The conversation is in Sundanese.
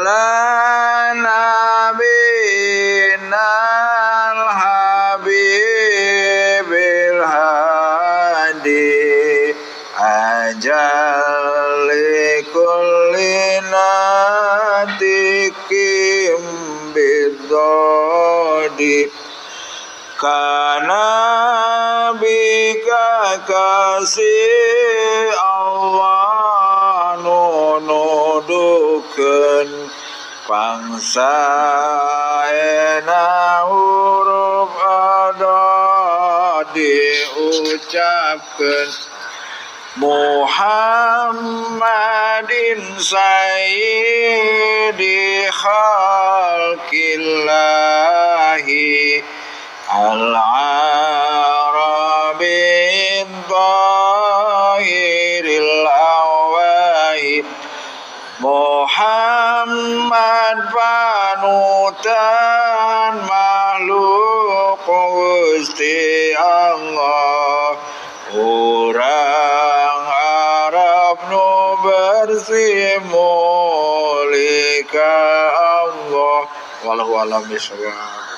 Ala nabina al-habibil hadi ajal kulli natikim bidodi kana bika kasih Allah nunudukeun pangsa ena huruf ada diucapkeun Muhammadin sayyidi khalqillahi al-arabi dhahiril awahi Muhammad panutan makhluk Gusti Allah urang Arab nu bersih mulika Allah. Wallahu a'lam bishawab.